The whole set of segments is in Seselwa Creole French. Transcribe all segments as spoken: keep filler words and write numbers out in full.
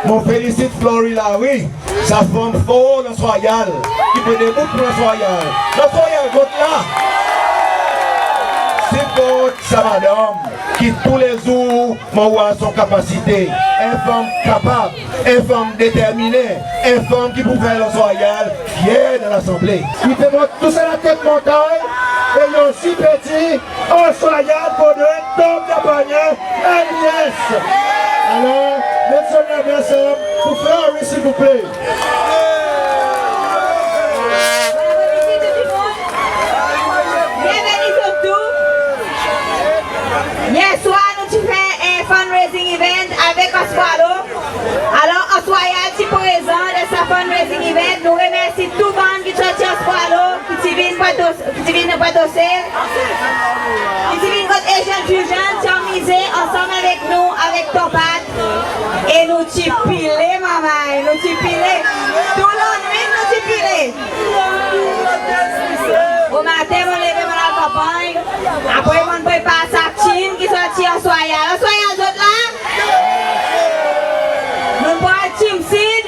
Mon felisit Flory Larue, sa fanm for Anse Royale, ki pe debout pour Anse Royale. Anse Royale, kot la? Siport sa madanm ki toulezour mon war son kapasite. En fanm kapab, en fanm determinen, en fanm ki pou fer Anse Royale fyer dan Lasanble. I pe mont tou sa latet montanny, e i osi pe dir Anse Royale pou dwe tonm dan pannyen L D S. Alor, met zot lanmen ansanm pour Flory, silvouple. Byenveni zot tou. Yer swar nou ti fer en fundraising event avek Anse Boileau. Alor, Anse Royale ti prezan dan sa fundraising event. Nou remersi tou bann ki sorti Anse Boileau, ki ti vin patos- ki ti vin Pointe aux Cygnes, ki ti vin kot Asian Fusion, ti anmize ansanm avek nou, avek Ton Pat. E nou ti pile, manmay, nou ti pile. Tou lannwit nou ti pile. Bomaten mon leve, mon al kanpanny. Apre mon'n prepar sa tim ki sorti Anse Royale. Anse Royale, zot la? Nou'n pran tim Sid,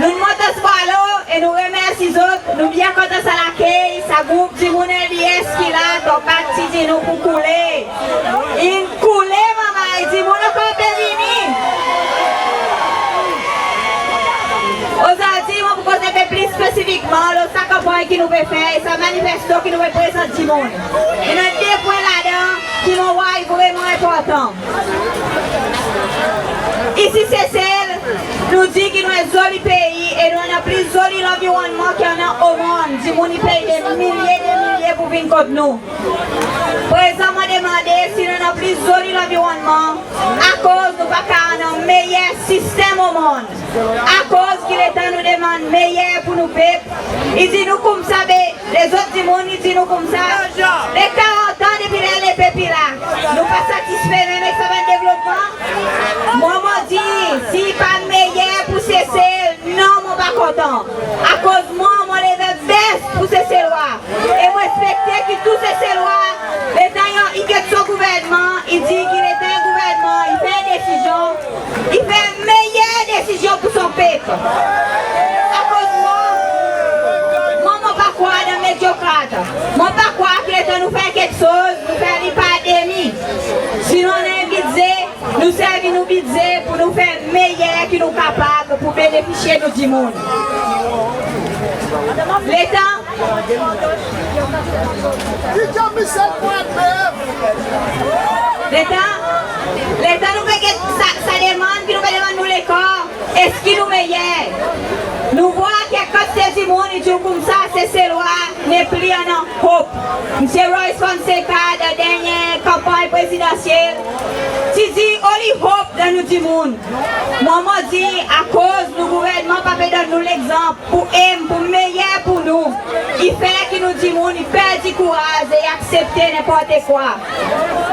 nou'n mont Anse Boileau e nou remersi zot. Nou byen kontan sa lakey, sa group dimoun L D S ki la, Ton Pat ti dir nou pour koule. In koule, manmay, dimoun ankor pe vini. Ozordi mon pou koz en pe pli spesifikman lo sa kanpanny ki nou pe fer e sa manifesto ki nou pe prezant dimoun. I annan de pwen ladan ki mon war i vreman enportan. Isi Sesel, nou dir ki nou en zoli pei e nou annan pli zoli lanvironnman ki annan o monn. Dimoun i pey de milye, de milye pour vin kot nou. Prezan mon demande si nou annan pli zoli lanvironnman, akoz nou pa kapab annan meyer sistenm o monn? Akoz ki letan nou demann meyer pour nou pep, i dir nou koumsa, be lezot dimoun i dir nou koumsa, be karant an depi ler lepep i la, nou pa satisfe menm ek sa bann devlopman? Mwan mon dir, si i pa meyer pour Sesel, non, mon pa kontan. Akoz mwan, mon leve best pour Seselwa. E mon ekspekte ki tou Seselwa, letan i annik get son gouvernman, i dir ki letan en gouvernman i fer desizyon, i fer meyer desizyon pour son pep. Akoz mwan, mwan, mon pa krwar dan medyokrat. Mon pa krwar ki letan nou fer keksoz, nou fer li par demi. Si nou annan en bidze, nou servi nou bidze pour nou fer meyer ki nou kapab pour benefisye nou dimoun. Letan, letan nou pe get sa, sa demann ki nou pe demann nou lekor, eski nou meyer? Nou war ki en kantite dimoun i dir koumsa, Seselwa nepli annan hop. Msye Royce Fonseka, dan dernyen kanpanny prezidansyel, ti dir only hop dan nou dimoun. Mwan, mon dir, akoz nou gouvernman pa pe donn nou legzanp pour enn, pour meyer pour nou, i fer ki nou dimoun i perdi kouraz e i aksepte nenport kwa.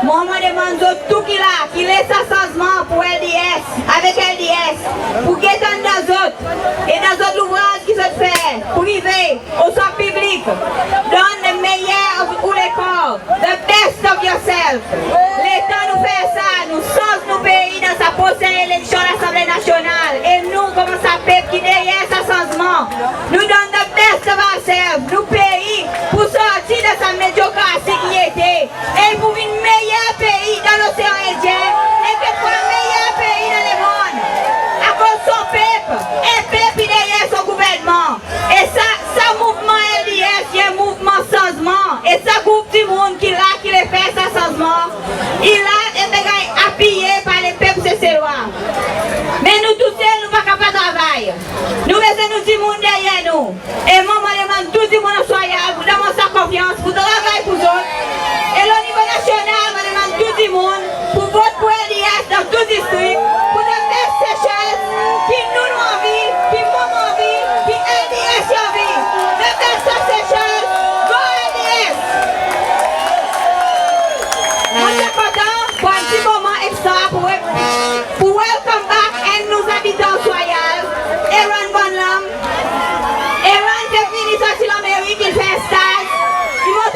Mwan, mon demann zot tou ki la, ki le sa sanzman pour L D S, avek L D S, pour get anndan zot, e dan zot louvraz ki zot fer, prive, oswa piblik, donn le meyer ou lekor, the best of yourself. Letan nou fer sa, nou sanz nou pei dan sa prosen eleksyon Lasanble Nasyonal. E nou, konman sa pep ki deryer sa sanzman, nou donn the best of ourselves. Nou pei pou sorti dan sa medyokrasi ki i ete, e i pou vin meyer pei dan Losean Endyen, e kekfwa meyer pei dan lemonn. Akoz son pep, en pep i deryer son gouvernman. E sa, sa mouvman L D S i en mouvman sanzman. E sa group dimoun ki la, ki le fer sa sanzman, i la e pe ganny apiye par lepep Seselwa. Me nou tousel, nou pa kapab travay. Nou bezwen nou dimoun deryer nou. E mwan, mon demann tou dimoun Anse Royale pour donn mwan sa konfyans, pour travay pour zot. E lo nivo nasyonal, mon demann tou dimoun pour vot pour L D S dan tou distrik, pour the best Seychelles, ki nou, nou anvi, ki mon, mon anvi, ki L D S i anvi. The best of Seychelles, go L D S! Mon tre kontan pour en pti moman ekstra pour, pour welcome back enn nou zabitan Anse Royale, Aaron Bonhomme. Aaron pe vini sorti Lanmerik, i fer staz. I mont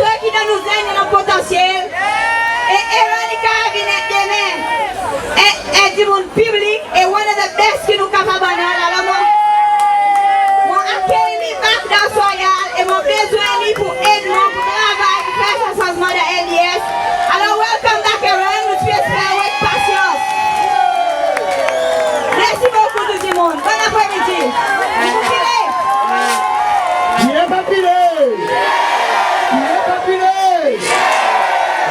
Apre midi. Ki e pa pile? Ki e pa pile?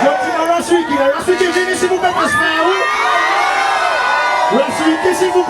Zot dir mwan Laswiki la, Laswiki vini silvouple, pas par ou. Laswiki silvouple.